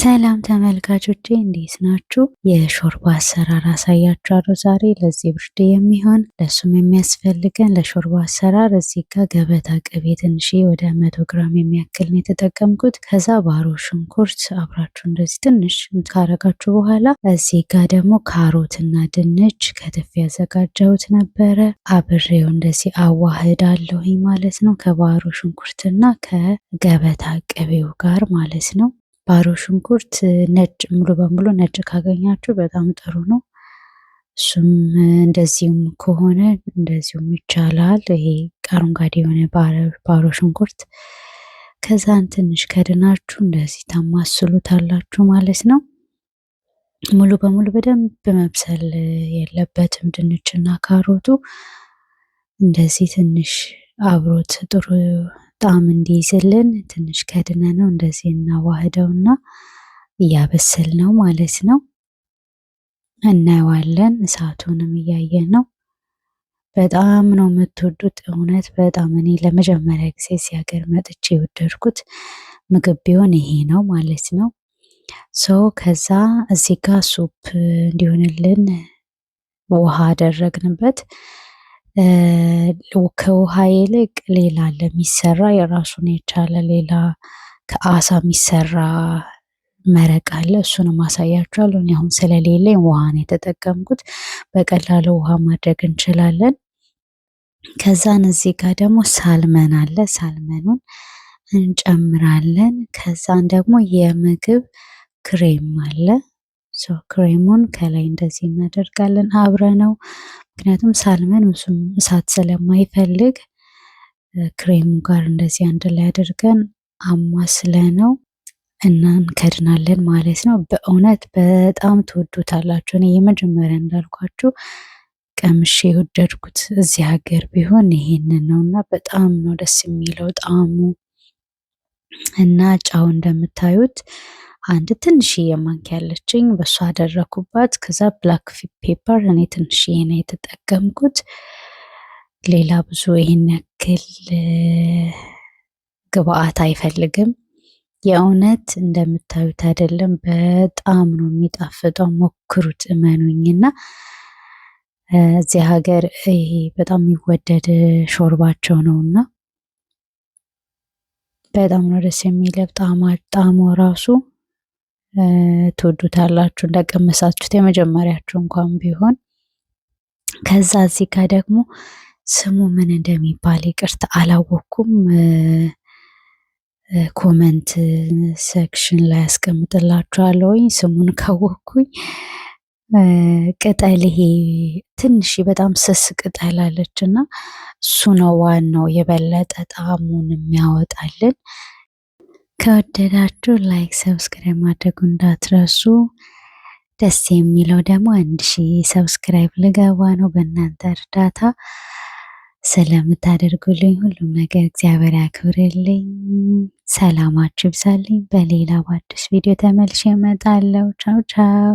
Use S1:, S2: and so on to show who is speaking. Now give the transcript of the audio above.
S1: ሰላም ተመልካቾቼ፣ እንዴት ናችሁ? የሾርባ አሰራር አሳያችኋለሁ ዛሬ ለዚህ ብርድ የሚሆን። ለሱም የሚያስፈልገን ለሾርባ አሰራር እዚህ ጋር ገበታ ቅቤ ትንሽ ወደ 100 ግራም የሚያክል ነው የተጠቀምኩት። ከዛ ባሮ ሽንኩርት አብራችሁ እንደዚህ ትንሽ ካረጋችሁ በኋላ እዚህ ጋር ደግሞ ካሮትና ድንች ከትፌ ያዘጋጀሁት ነበረ። አብሬው እንደዚህ አዋህዳለሁኝ ማለት ነው፣ ከባሮ ሽንኩርትና ከገበታ ቅቤው ጋር ማለት ነው። ባሮ ሽንኩርት ነጭ፣ ሙሉ በሙሉ ነጭ ካገኛችሁ በጣም ጥሩ ነው። እሱም እንደዚሁም ከሆነ እንደዚሁም ይቻላል። ይሄ አረንጓዴ የሆነ ባሮ ሽንኩርት። ከዛን ትንሽ ከድናችሁ እንደዚህ ታማስሉታላችሁ ማለት ነው። ሙሉ በሙሉ በደንብ መብሰል የለበትም ድንችና ካሮቱ። እንደዚህ ትንሽ አብሮት ጥሩ ጣዕም እንዲይዝልን ትንሽ ከድነ ነው እንደዚህ እናዋህደውና እያበሰል ነው ማለት ነው። እናየዋለን፣ እሳቱንም እያየን ነው። በጣም ነው የምትወዱት እውነት በጣም። እኔ ለመጀመሪያ ጊዜ እዚህ ሀገር መጥቼ የወደድኩት ምግብ ቢሆን ይሄ ነው ማለት ነው። So ከዛ እዚህ ጋር soup እንዲሆንልን ውሃ አደረግንበት። ከውሃ ይልቅ ሌላ ለሚሰራ የራሱን የቻለ ሌላ ከአሳ የሚሰራ መረቅ አለ። እሱንም አሳያችኋለሁ። እኔ አሁን ስለሌለኝ ውሃ ነው የተጠቀምኩት። በቀላሉ ውሃ ማድረግ እንችላለን። ከዛን እዚህ ጋር ደግሞ salmon አለ። Salmon ኑን እንጨምራለን። ከዛን ደግሞ የምግብ ክሬም አለ። So ክሬሙን ከላይ እንደዚህ እናደርጋለን አብረ ነው። ምክንያቱም salmon ብዙም እሳት ስለማይፈልግ ክሬሙ ጋር እንደዚህ አንድ ላይ አድርገን አማስለ ነው እና እንከድናለን ማለት ነው። በእውነት በጣም ትወዱታላችሁ። እኔ የመጀመሪያ እንዳልኳችሁ ቀምሼ የወደድኩት እዚህ ሀገር ቢሆን ይሄንን ነው እና በጣም ነው ደስ የሚለው ጣዕሙ። እና ጨው እንደምታዩት አንድ ትንሽዬ ማንኪያ ያለችኝ በሷ አደረኩባት። ከዛ black pepper እኔ ትንሽዬ ነው የተጠቀምኩት። ሌላ ብዙ ይሄን ያክል ግብአት አይፈልግም። የእውነት እንደምታዩት አይደለም፣ በጣም ነው የሚጣፍጠው። ሞክሩት እመኑኝና እዚህ ሀገር ይሄ በጣም የሚወደድ ሾርባቸው ነውና በጣም ነው ደስ የሚለው። ጣዕሙ ራሱ ትወዱታላችሁ እንደቀመሳችሁት የመጀመሪያችሁ እንኳን ቢሆን። ከዛ እዚህ ጋር ደግሞ ስሙ ምን እንደሚባል ይቅርታ አላወኩም። Comment section ላይ አስቀምጥላችኋለሁኝ ስሙን ካወቅኩኝ። ቅጠል ይሄ ትንሽ በጣም ስስ ቅጠል አለች እና እሱ ነው ዋናው የበለጠ ጣዕሙን የሚያወጣልን። ከወደዳችሁ like፣ subscribe ማድረጉ እንዳትረሱ። ደስ የሚለው ደግሞ 1000 subscribe ልገባ ነው በእናንተ እርዳታ። ስለምታደርጉልኝ ሁሉም ነገር እግዚአብሔር ያክብርልኝ። ሰላማችሁ ይብዛልኝ። በሌላ በአዲስ ቪዲዮ ተመልሼ እመጣለሁ። ቻው ቻው።